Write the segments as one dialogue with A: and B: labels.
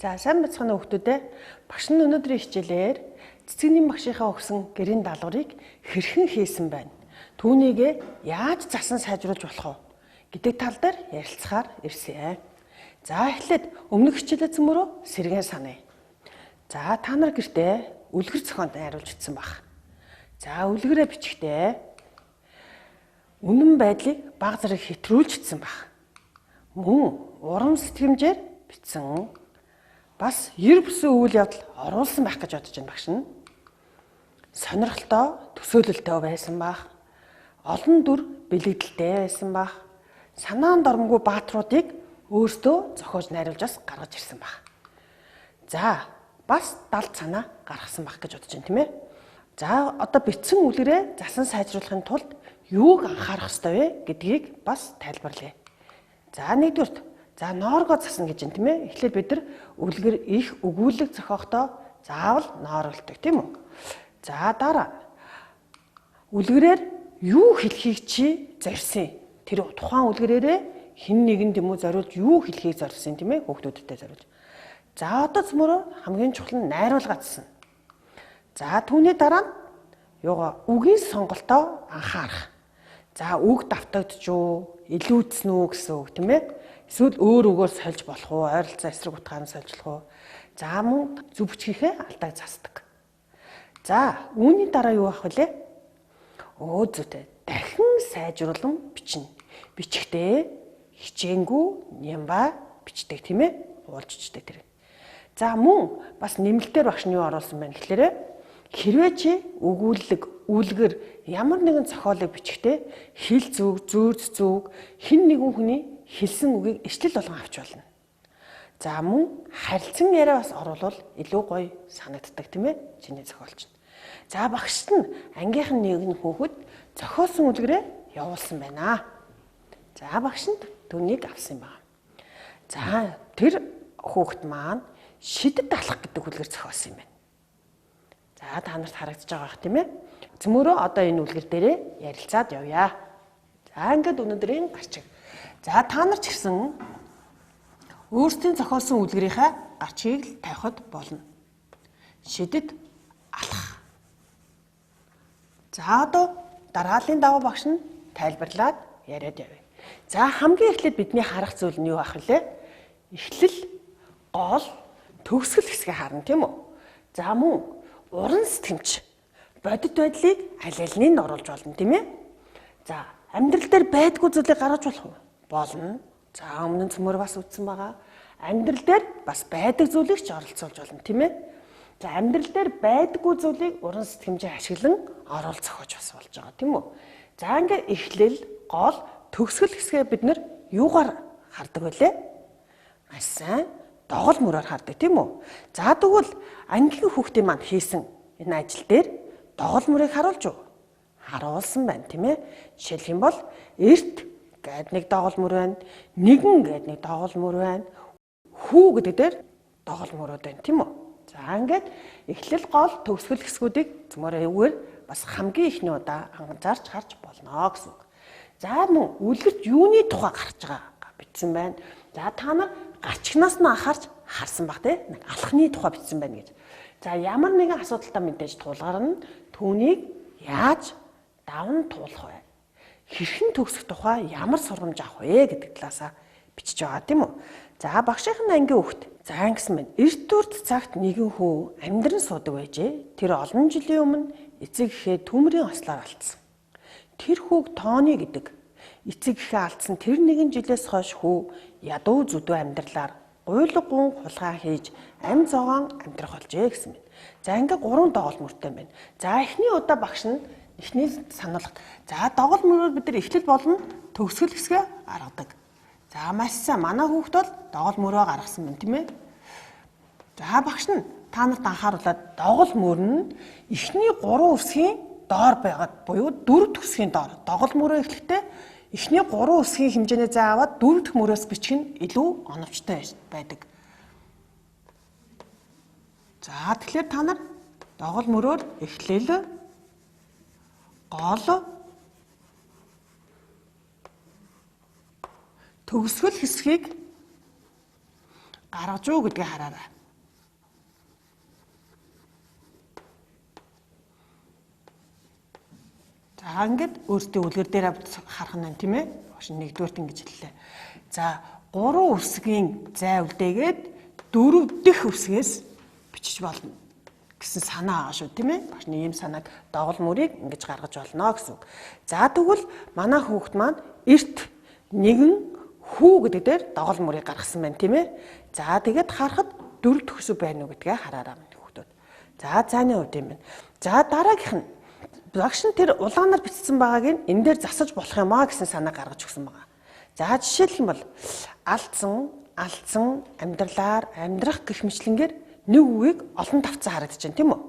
A: За сайн бацхан хүүхдүүдээ, багш нь өнөөдрийн хичээлээр цэцэгний багшийнхаа өгсөн гэрийн даалгаврыг хэрхэн хийсэн байна? Түүнийг яаж засан сайжруулж болох вэ гэдэг тал дээр ярилцахаар ирсэн. За эхлээд өмнөх хичээлээ цөмөрөө сэргээн саная. За та нар гэртээ үлгэр зохионд найруулж итсэн баг. За үлгэрээ бичгтээ үнэн байдлыг баг зэрэг хэтрүүлж итсэн баг. Мөн урам сэтгэмжээр бичсэн. Бас ер бүсэн үйл явдал оруулсан байх гэж бодож байна багш нь. Сонирхолтой, төсөөлөлтэй байсан байх. Олон дүр бэлэгдэлтэй байсан байх. Санаан дормгүй баатруудыг өөртөө зохиож найруулж бас гаргаж ирсэн байх. За бас далд санаа гаргасан байх гэж бодож байна, тийм ээ. За одоо бичсэн үлгэрээ засан сайжруулахын тулд юуг анхаарах ёстой вэ гэдгийг бас тайлбарлая. За нэгдүгээрт, за нооргоо засна гэж юм, тийм ээ. Эхлээд бид нар үлгэр их өгүүлэг зохиохдоо заавал нооролдог, тийм үү? За дараа үлгэрээр юу хэлхийг чи зорьсон? Тэр тухайн үлгэрээрээ хэн нэгэн тийм үү зориулж юу хэлхийг зорьсон, тийм ээ, хүүхдүүдтэй зориулж. За одоо цөмөрөө хамгийн чухал нь найруулга засна. За түүний дараа нь юугаа үгийн сонголтоо анхаарах. За үг давтагдж уу, илүүцсэн үү гэсэн үг, тийм ээ. Эсвэл өөр үгээр сольж болох уу, ойролцоо эсрэг утгаар нь сольж болох уу. За мөн зөв бичгийнхээ алдааг засдаг. За үүний дараа юу авах вүлээ? Өө зүйтэй. Дахин сайжруулан бичнэ. Бичгтээ хичээнгүй нямба бичдэг, тийм ээ. Уулзчдаг тэр. За мөн бас нэмэлтээр багш нь юу оруулсан байна гэхлээрэ хэрвээ чи өгүүлэг, үлгэр ямар нэгэн зохиолыг бичгтээ хэл зүг, зүйр зүг хэн нэгэн хүний хэлсэн үгийг ишлэл болгон авч болно. За мөн харилцан яриа бас оруулвал илүү гоё санагддаг, тийм ээ, чиний зохиолч. За багшд нь ангийнх нь нэгэн хүүхэд зохиосон үлгэрээ явуулсан байна. За багш нь түүнийг авсан юм байна. За тэр хүүхэд маань шидэд алах гэдэг үлгэр зохиосон юм байна. За та нарт харагдаж байгаа бах, тийм ээ. Цөмөрөө одоо энэ үлгэр дээрээ ярилцаад явъя. За ингээд өнөөдрийн гарчиг. За та нар ч гэсэн өөрсдийн зохиосон үлгэрийнхээ гарчгийг л тавихад болно. Шидэд алах. За одоо дарааллын дагуу багш нь тайлбарлаад яриад явъя. За хамгийн эхлээд бидний харах зүйл нь юу ах вүлээ? Эхлэл, гол, төгсгөл хэсгээ харна, тийм үү? За мөн уран сэтгэмж бодит байдлыг аль альнийг нь оруулж болно, тийм ээ? За амьдрал дээр байдгүй зүйлийг гаргаж болох уу? Болно. За өмнө нь цөмөр бас үтсэн байгаа. Амьдрал дээр бас байдаг зүйлийг ч оролцуулж болно, тийм ээ? За амьдрал дээр байдгүй зүйлийг уран сэтгэмжээ ашиглан оруул зохиож бас болж байгаа, тийм үү? За ингээд эхлэл, гол, төгсгөл хэсгээ бид нар юугаар хардаг вүлээ? Маш сайн догол мөрөөр хардаг, тийм үү? За тэгвэл ангийн хүүхдийн маань хийсэн энэ ажил дээр догол мөрийг харуулж юу? Харуулсан байна, тийм ээ? Жишээлх юм бол эрт гээд нэг догол мөр байна, нэгэн гээд нэг догол мөр байна, хүү гэдэг дээр догол мөрүүд байна, тийм үү? За ингээд эхлэл, гол, төгсгөл хэсгүүдийг цөмөрөө эвгээр бас хамгийн ихний удаа анзаарч харж болно гэсэн үг. За мөн үлгэрт юуны тухай гарч байгаа бичсэн байна. За та нар гарчигнаас нь анхаарч харсан баг, тийм ээ? Алхны тухай бичсэн байна гэж. За ямар нэгэн асуудалтай мэдээж тулгарна, түүнийг яаж даван туулах вэ? Хэрхэн төгсөх тухай ямар сургамж авах вэ гэдэг талаасаа бичиж байгаа, тийм үү? За багшийнх нь ангийн хүүхэд. За ингэсэн байна. Эрт урт цагт нэгэн хүү амьдран суудаг байжээ. Тэр олон жилийн өмнө эцэг эхээ төмрийн ослоор алдсан. Тэр хүүг Тони гэдэг. Эцэг эхээ алдсан тэр нэгэн жилээс хойш хүү ядуу зүдүү амьдралаар гуйлга гүн хулгай хийж ам зогоон амьдрах болжээ гэсэн байна. За ингээ гурван догоол мөртэй байна. За эхний удаа багш нь эхний сануулгад. За догоол мөрөөр бид нар эхлэл болон төгсгөл хэсгээ гаргадаг. За маш сайн манай хүүхд бол догоол мөрөө гаргасан байна, тийм ээ. За багш нь та нарт анхааруулад догоол мөр нь эхний 3 үсгийн доор байгаад буюу 4 дэх үсгийн доор. Догоол мөрөө эхлэхдээ эхний 3 үсгийн хэмжээний зай аваад 4 дэх мөрөөс бичих нь илүү оновчтой байдаг. За тэгэхээр та нар догоол мөрөөр эхлэл, гол, төгсгөл хэсгийг гаргаж уу гэдгийг хараарай. За ингээд өөрсдийн үлгэр дээр харах нь тийм ээ. Багш нэгдүгээрт ингэж хэллээ. За 3 үсгийн зай үлдээгээд 4 дэх үсгээс бичиж болно гэсэн санаа байгаа шүү тийм ээ. Багш нь ийм санааг догол мөрийг ингэж гаргаж болно гэсэн үг. За тэгвэл манай хүүхэд маань эрт нэгэн хүү гэдэг дээр догол мөрийг гаргасан байна тийм ээ. За тэгээд харахад 4 дэх үсэг байна уу гэдгээ хараарай миний хүүхдүүд. За зайны хувьд юм байна. За дараагийнх нь багш нь тэр улаанаар бичсэн байгааг нь энэ дээр засаж болох юм аа гэсэн санаа гаргаж өгсөн байгаа. За жишээлх юм бол алдсан, алдсан, амьдралаар амьдрах гэх мэтлэнгээр нэг үгийг олон тавцан харагдаж байна тийм үү?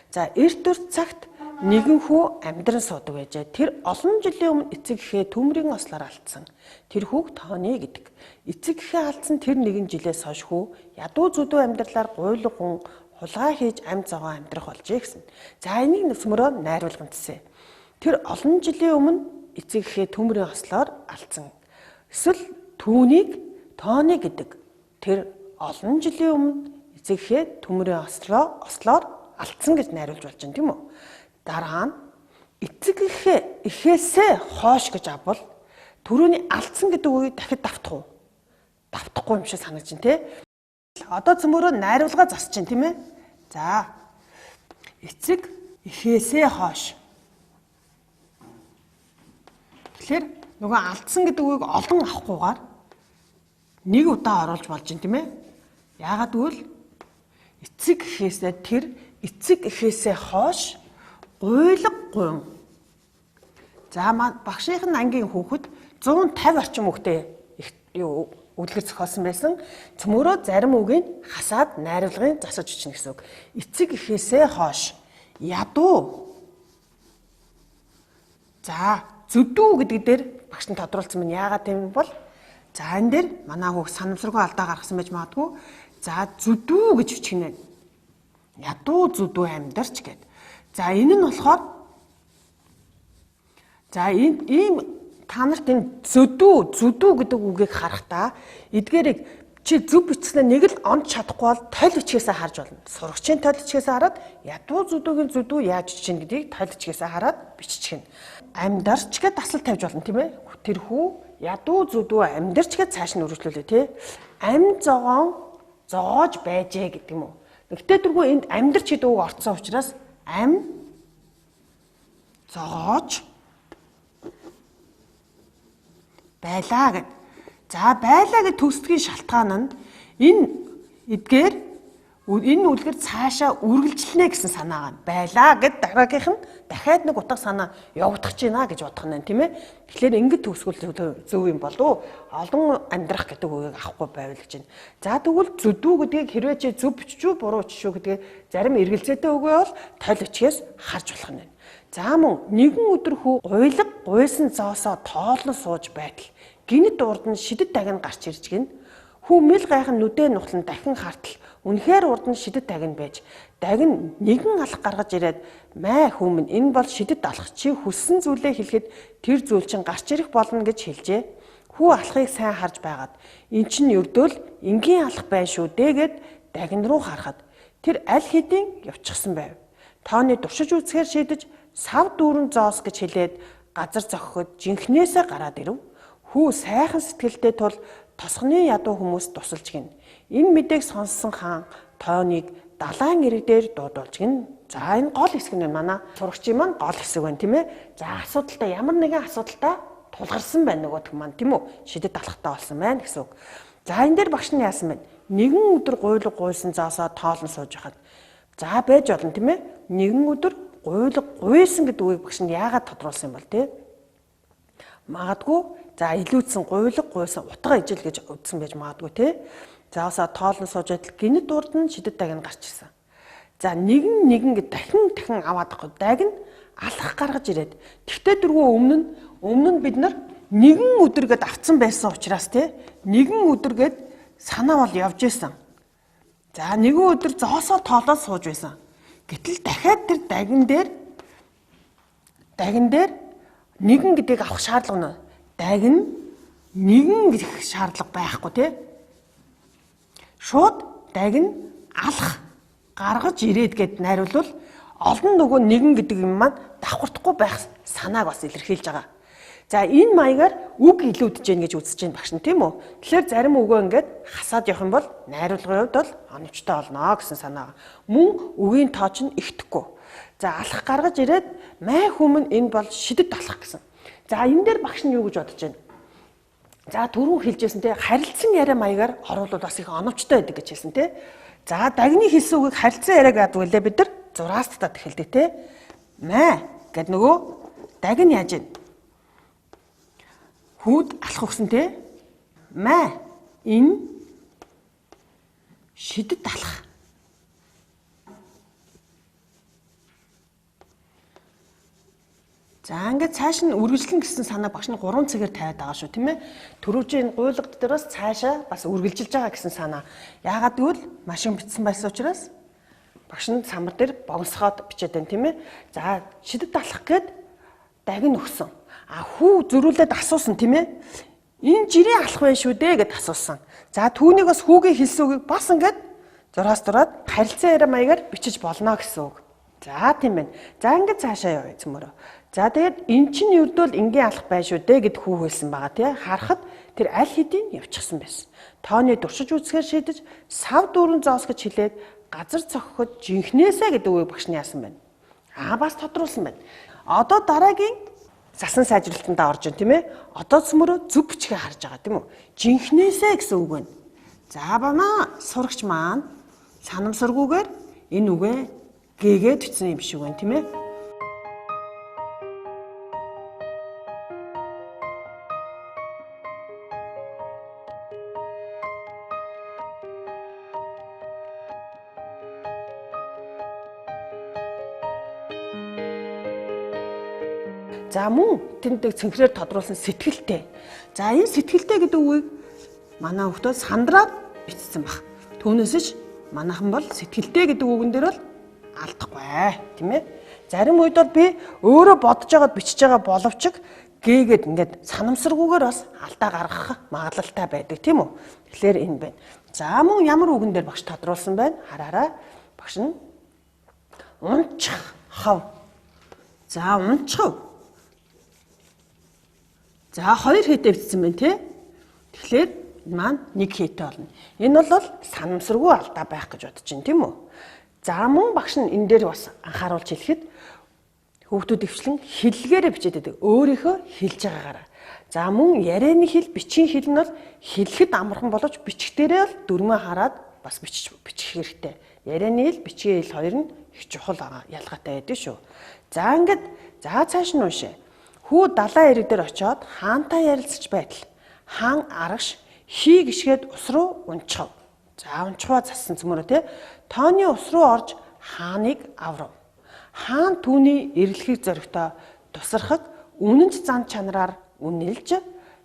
A: За эрт өрт цагт нэгэн хүү амьдран суудаг байжээ. Тэр олон жилийн өмнө эцэг эхээ төмрийн ослоор алдсан. Тэр хүүг Тооны гэдэг. Эцэг эхээ алдсан тэр нэгэн жилээс хойш хүү ядуу зүдүү амьдралаар гуйлга хүн хулгай хийж амь зогоо амьдрах болжээ гэсэн. За энийг нүсмөрөө найруулган тсэ. Тэр олон жилийн өмнө эцэг эхээ төмрийн ослоор алдсан. Эсвэл түүнийг Тооны гэдэг. Тэр олон жилийн өмнө эцэг эхээ төмрийн ослоор алдсан гэж найруулж болж байна тийм үү? Дараа нь эцэг эхээ эхээсээ хойш гэж авбал түрүүний алдсан гэдэг үгийг дахид давтах уу? Давтахгүй юм шиг санагдаж байна тий. Одоо цөмөрөө найруулга засч чинь тийм ээ. За эцэг эхээсээ хойш. Тэгэхээр нөгөө алдсан гэдэг үгийг олон авахгүйгээр нэг удаа оруулж болж байна тийм ээ. Яагаад гэвэл эцэг эхээсээ тэр эцэг эхээсээ хойш гуйлга гуйн. За багшийнх нь ангийн хүүхэд 150 орчим хүүхдээ юу үлгэр зохиосон байсан. Цөмөрөө зарим үгийг хасаад найруулгын засаж бичнэ гэсэн үг. Эцэг эхээсээ хойш ядуу. За зүдүү гэдэг дээр багш нь тодруулсан байна. Яагаад тийм бол за энэ дээр манай хүүхд санамсаргүй алдаа гаргасан байж магадгүй. За зүдүү гэж бичгэнэ. Ядуу зүдүү амьдарч гэд. За энэ нь болохоор за энэ ийм та нарт энэ зөдүү зүдүү гэдэг үгийг харахтаа эдгээрийг чи зөв бичснээр нэг л онц чадахгүй бол толь бичгээсээ харж болно. Сурагчийн толь бичгээсээ хараад ядуу зүдүүгийн зүдүү яаж бичнэ гэдгийг толь бичгээсээ хараад биччихнэ. Амьдарч гээд дасал тавьж болно тийм ээ. Тэр хүү ядуу зүдүү амьдарч гээд цааш нь үргэлжлүүлээ тий. Ам зогоон зогоож байжээ гэдэг юм уу. Гэтэ дөрвөө энд амьдарч гэдэг үг орцсон учраас ам зогоож байлаа гэд. За байлаа гэд төсдгийн шалтгаан нь энэ эдгээр энэ үлгэр цаашаа үргэлжлэнэ гэсэн санаагаа байлаа гэд дараагийнх нь дахиад нэг утга санаа явагдах гэж байна гэж бодох нь тийм ээ. Тэгэхээр ингэж төгсгөл зөв юм болов уу? Олон амьдрах гэдэг үгийг авахгүй байвал гэж байна. За тэгвэл зүдүү гэдгийг хэрвээ чи зөв бичиж үү буруу бичиж үү гэдгийг зарим эргэлзээтэй үгээ бол толь бичгээс харж болох нь байна. За мөн нэгэн өдөр хүү гуйлга гуйсан зоосоо тоолон сууж байтал гинэт урд нь шидэт дагин гарч ирж гин. Хүү мэл гайхан нүдэ нухлан дахин хартал үнэхээр урд нь шидэт дагин байж дагин нэгэн алх гаргаж ирээд маа хүмүүн энэ бол шидэт алх чи хүссэн зүйлээ хэлэхэд тэр зүйл чинь гарч ирэх болно гэж хэлжээ. Хүү алхыг сайн харж байгаад эн чинь ердөөл энгийн алх байна шүү дээгээд дагин руу харахад тэр аль хэдийн явчихсан байв. Тооны туршиж үзэхээр шийдэж сав дүүрэн зоос гэж хэлээд газар зохиход жинхнээсээ гараад ирэв. Хүү сайхан сэтгэлтэй тул тосгоны ядуу хүмүүс тусалж гин. Энэ мэдээг сонссон хаан Тооныг далайн эрэг дээр дуудуулж гин. За энэ гол хэсэг нь манай сурагчийн маань гол хэсэг байна тийм ээ. За асуудалтай ямар нэгэн асуудалтай тулгарсан байна нөгөөх маань тийм үү? Шидэт алхахтаа болсон байна гэсэн үг. За энэ дээр багш нь яасан бэ? Нэгэн өдөр гуйлга гуйсан заасаа тоолон сууж хахад. За байж болно тийм ээ. Нэгэн өдөр гуйлга гуйсан гэдэг үгийг багш нь яагаад тодруулсан юм бол тийм? Магадгүй за илүүцсэн гуйлга гуйсан утга ижил гэж үзсэн байж магадгүй тий. Заасаа тоолон сууж байтал гинэт урд нь шидэт дагин гарч ирсэн. За нэгэн нэгэн гэд дахин дахин аваад ахгүй дагин алхах гаргаж ирээд тэгтээ дөрвөө өмнө нь бид нар нэгэн өдөр гэд авцсан байсан учраас тий нэгэн өдөр гэд санаа бол явж исэн. За нэгэн өдөр зоосоо тоолоод сууж байсан. Гэтэл дахиад тэр дагин дээр нэгэн гэдгийг авах шаардлага нэ. Дагин нэгэн гэх шаардлага байхгүй тий. Шууд дагин алах гаргаж ирээд гэд найруулвал олон нөгөө нэгэн гэдэг юм маань давхардахгүй байх санааг бас илэрхийлж байгаа. За энэ маягаар үг илүүдэж гин гэж үзэж гин багш нь тийм үү? Тэгэхээр зарим үгөө ингээд хасаад явах юм бол найруулгын хувьд бол оновчтой болно гэсэн санаа. Мөн үгийн тоо ч нь ихтэхгүй. За алах гаргаж ирээд май хүмүн энэ бол шидэд алах гэсэн. За энэ дээр багш нь юу гэж бодож байна? За түрүүн хэлжсэн те харилцан яриа маягаар оруулвал бас их оновчтой байдаг гэж хэлсэн те. За дагны хэлсэн үгийг харилцан яриа гэдэг үлээ бид нар зураас татаад эхэлдэг те. Мэ гэд нөгөө даг нь яаж вэ? Хүүд алах өгсөн те. Мэ энэ шидэд алах. За ингээд цааш нь үргэлжлэн гэсэн санаа багш нь 3 цэгээр тавиад байгаа шүү тийм ээ. Төрүүжийн гуйлгад дээр бас цаашаа бас үргэлжилж байгаа гэсэн санаа. Яагаад гэвэл маш юм бичсэн байсан учраас багш нь самар дээр богиносгоод бичээд байна тийм ээ. За шидэд алах гээд дагин өгсөн. А хүү зөрүүлээд асуусан тийм ээ. Энэ жирийн алах байх шүү дээ гэд асуусан. За түүнийг бас хүүгийн хэлсэн үгийг бас ингээд зураас дураад харилцан яриа маягаар бичиж болно гэсэн үг. За тийм байна. За ингээд цаашаа явъя зөмөрөө. За тэгээд эн чинь ердөөл энгийн алах байх шүү дээ гэд хүү хэлсэн байгаа тий. Харахад тэр аль хэдийн явчихсан байсан. Тооны туршиж үзэхээр шийдэж сав дүүрэн зоос гэж хэлээд газар цохиход жинхнээсээ гэдэг үгийг багш нь яасан байна. Аа бас тодруулсан байна. Одоо дараагийн засан сайжралтандаа орж ин тийм ээ. Одоо цөмөрөө зөв бичгээ харж байгаа тийм үү? Жинхнээсээ гэсэн үг байна. За бамаа сурагч маань санамсаргүйгээр энэ үгээ гээгээд бичсэн юм шиг байна тийм ээ. За мөн тэндэг цэнхрээр тодруулсан сэтгэлтэй. За энэ сэтгэлтэй гэдэг үгийг манай хүүхдүүд сандраад бичсэн баг. Түүнээс ч манайхан бол сэтгэлтэй гэдэг үгэн дээр бол алдахгүй тийм ээ. Зарим үед бол би өөрөө бодож байгаад бичиж байгаа боловч гээгээд ингээд санамсаргүйгээр бас алдаа гаргах магадлалтай байдаг тийм үү. Тэгэхээр энэ байна. За мөн ямар үгэн дээр багш тодруулсан байна? Хараарай. Багш нь унчих хав. За унчихв. За 2 хийтэй бичсэн байна тий. Тэгэхээр энэ маань 1 хийтэй болно. Энэ бол санамсаргүй алдаа байх гэж бодож байна тийм үү? За мөн багш нь энэ дээр бас анхааруулж хэлэхэд хүүхдүүд өвчлэн хэллэгээрээ бичээд байдаг. Өөрийнхөө хэлж байгаагаараа. За мөн ярианы хэл, бичгийн хэл нь бол хэлэхэд амархан боловч бичих дээрээ л дүрмээ хараад бас бичих хэрэгтэй. Ярианы хэл, бичгийн хэл хоёр нь их чухал ялгаатай байдаг шүү. За ингээд за цааш нь уншъя. Хүү далайн эрэг дээр очиод хаантай ярилцаж байтал хаан арагш хий гიშгээд ус руу унчхав. За унчхаваа зассан цөмөрөө те. Тооны ус руу орж хааныг аврав. Хаан түүний эрлэхийг зоригтой тусархаг үнэнч зан чанараар үнэлж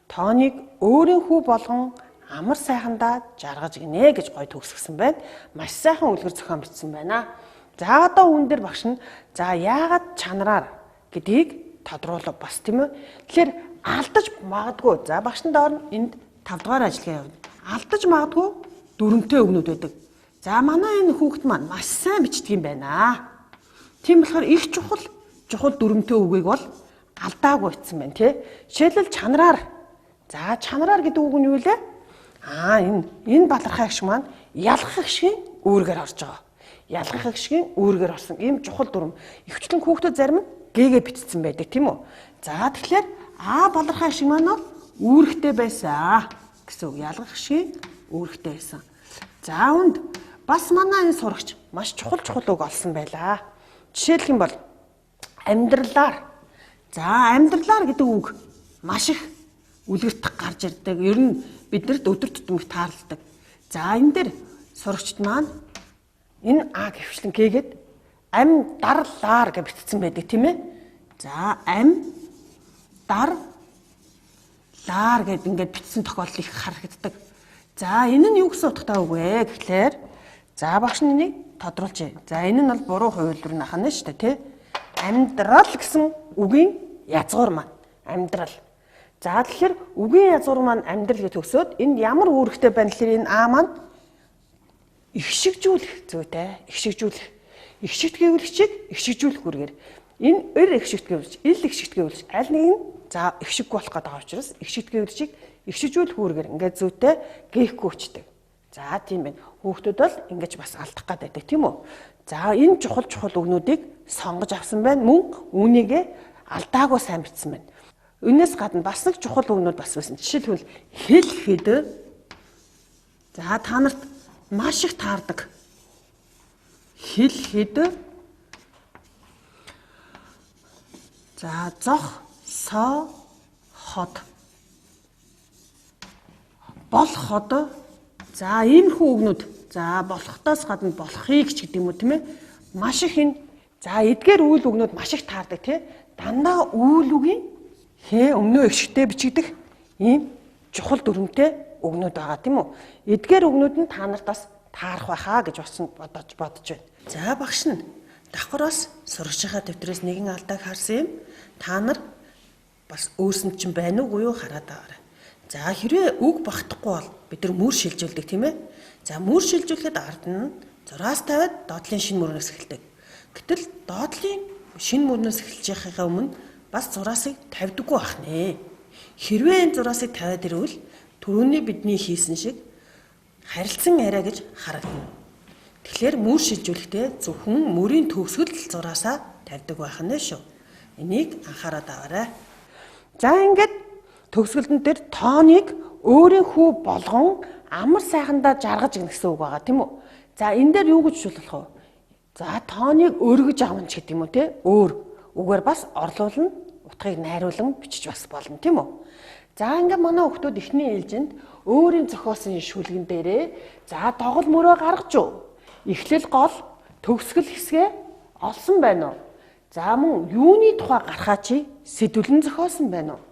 A: тооныг өөрийн хүү болгон амар сайхандаа жаргаж гинэ гэж гой төгсгсөн байна. Маш сайхан үлгэр зохион бичсэн байна. За одоо үүн дээр багш нь за яагаад чанараар гэдгийг тодруулав бас тийм үү. Тэгэхээр алдаж магадгүй. За багш нь доор нь энд 5 дугаар ажиллагаа явна. Алдаж магадгүй дүрмтэй үгнүүд байдаг. За манай энэ хүүхэд маань маш сайн бичдэг юм байна. Тийм болохоор их чухал дүрмтэй үгийг бол алдаагүй бичсэн байна тий. Жишээлбэл чанараар. За чанараар гэдэг үг нь юу лээ? Аа энэ балархай гişг маань ялгах гişгийн үүргээр орж байгаа. Ялгах гişгийн үүргээр орсон ийм чухал дүрм. Ихэвчлэн хүүхдүүд зарим нь гээгээ бичсэн байдаг тийм үү? За тэгэхээр А балархай гişг маань бол үүрэгтэй байсан гэсэн үг. Ялгах гişгийн үүрэгтэй байсан. За үнд бас манай энэ сурагч маш чухал үг олсон байлаа. Жишээлх юм бол амьдралаар. За амьдралаар гэдэг үг маш их үлгэрт гарч ирдэг. Ер нь биднэрт өдөр тутам их таарладаг. За энэ дээр сурагчд маань энэ А гэвчлэн гээгээд ам дарлаар гэж бичсэн байдаг тийм ээ. За ам дар лаар гэд ингээд бичсэн тохиолдол их харагддаг. За энэ нь юу гэсэн утгатай үг вэ гэхлээр за багш нь энийг тодруулжээ. За энэ нь бол буруу хувилбар нь ахна шүү дээ тий. Амьдрал гэсэн үгийн язгуур маань амьдрал. За тэгэхээр үгийн язгуур маань амьдрал гэж төгсөөд энд ямар үүрэгтэй байна гэхлээр энэ А маань Ихшигжүүлэх зүйтэй. Ихшигжүүлэх. Ихшигт гэвэл хичиг, ихшигжүүлэх үргээр. Энэ эр ихшигт гэвэл ил ихшигт гэвэл аль нэг нь за ихшиггүй болох гэдэг учраас ихшигт гэвэл чиг ихшигжүүлэх үүргээр ингээд зүйтэй гээхгүй өчдөг. За тийм байна. Хүүхдүүд бол ингэж бас алдах гад байдаг тийм үү? За энэ чухал чухал үгнүүдийг сонгож авсан байна. Мөн үүнийгээ алдаагүй сайн бичсэн байна. Үүнээс гадна бас нэг чухал үгнүүд бас байсан. Жишээлбэл хэл хэд. За та нарт маш их таардаг. Хэл хэд. За зох со ход. Бол ход. За иймэрхүү үгнүүд. За болохтоос гадна болохыг ч гэдэг юм уу тийм ээ. Маш их энэ за эдгээр үйл үгнүүд маш их таардаг тий. Дандаа үйл үгийн хээ өмнөө эгшигтэй бичигдэх ийм чухал дүрмтэй үгнүүд байгаа тийм үү. Эдгээр үгнүүд нь та нарт бас таарах байхаа гэж бодож байна. За багш нь давхар бас сурагчийнхаа дэвтрээс нэгэн алдааг харсан юм. Та нар бас өөрсөнд чинь байна уугүй юу хараад аваарай. За хэрвээ үг багтахгүй бол бид нар мөр шилжүүлдэг тийм ээ. За мөр шилжүүлэхэд ард нь зураас тавиад доотлын шинэ мөрнөөс эхэлдэг. Гэтэл доотлын шинэ мөрнөөс эхэлж яхахаа өмнө бас зураасыг тавьдаггүй байх нэ. Хэрвээ энэ зураасыг тавиад ирвэл түрүүний бидний хийсэн шиг харилцан яриа гэж харагдана. Тэгэхээр мөр шилжүүлэхдээ зөвхөн мөрийн төгсгөл зураасаа тавьдаг байх нь шүү. Энийг анхаарал аваарай. За ингээд төгсгөлдөн дээр тооныг өөрийн хүү болгон амар сайхандаа жаргаж гэнэ гэсэн үг байгаа тийм үү? За энэ дээр юу гэж жишээлбэл болох вэ? За тооныг өргөж авна ч гэдэг юм уу те? Өөр үгээр бас орлуулна, утгыг найруулан бичиж бас болно тийм үү? За ингээд манай хүмүүс эхний ээлжинд өөрийн зохиосон шүлгэн дээрээ за догол мөрөө гаргаж юу? Эхлэл гол, төгсгөл хэсгээ олсон байна уу? За мөн юуны тухай гарахаа чи сэдвлэн зохиосон байна уу?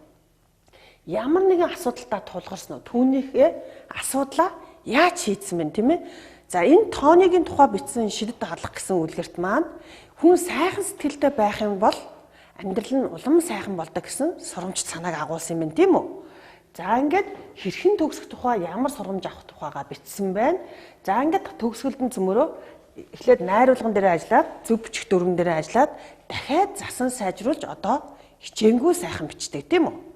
A: Ямар нэгэн асуудалтай тулгарсан уу? Түүнийхээ асуудлаа яаж шийдсэн бэ тийм ээ? За энэ тооныгийн тухай бичсэн шидэт дагалах гэсэн үлгэрт маань хүн сайхан сэтгэлтэй байх юм бол амьдрал нь улам сайхан болдог гэсэн сурамж санааг агуулсан юм тийм үү? За ингээд хэрхэн төгсөх тухай ямар сурамж авах тухайгаа бичсэн байна. За ингээд төгсгөлдөн цөмөрөө эхлээд найруулган дээр ажиллаад зөв бичих дүрм дээр ажиллаад дахиад засан сайжруулж одоо хичээнгүй сайхан бичдэг тийм үү?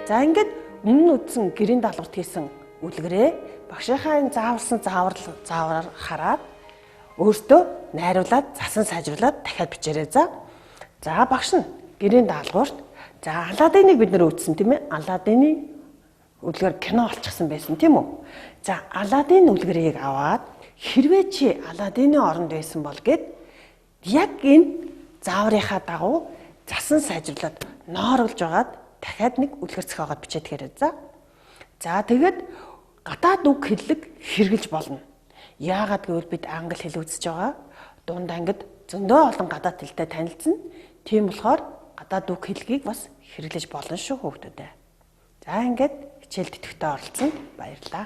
A: За ингээд өмнө нь үзсэн гэрийн даалгаварт хийсэн үлгэрээ багшийнхаа энэ зааварсан заавраар хараад өөртөө найруулад засан сайжруулад дахиад бичээрэй за. За багш нь гэрийн даалгаварт за Аладдиныг бид нэр үзсэн тийм ээ. Аладдины үлгэр кино олчихсан байсан тийм үү? За Аладдин үлгэрийг аваад хэрвээ чи Аладдины оронд байсан бол гэд яг энэ зааврынхаа дагуу засан сайжруулад нооруулж байгаад дахиад нэг үлгэр зохиогоод бичээд хэрэг за. За тэгээд гадаад үг хэллэг хэрэгжилж болно. Яагаад гэвэл бид англи хэл үзэж байгаа. Дунд ангид зөндөө олон гадаад хэлтэй танилцсан. Тийм болохоор гадаад үг хэллэгийг бас хэрэглэж болно шүү хүүхдүүдээ. За ингээд хичээлд идэвхтэй оролцсонд баярлалаа.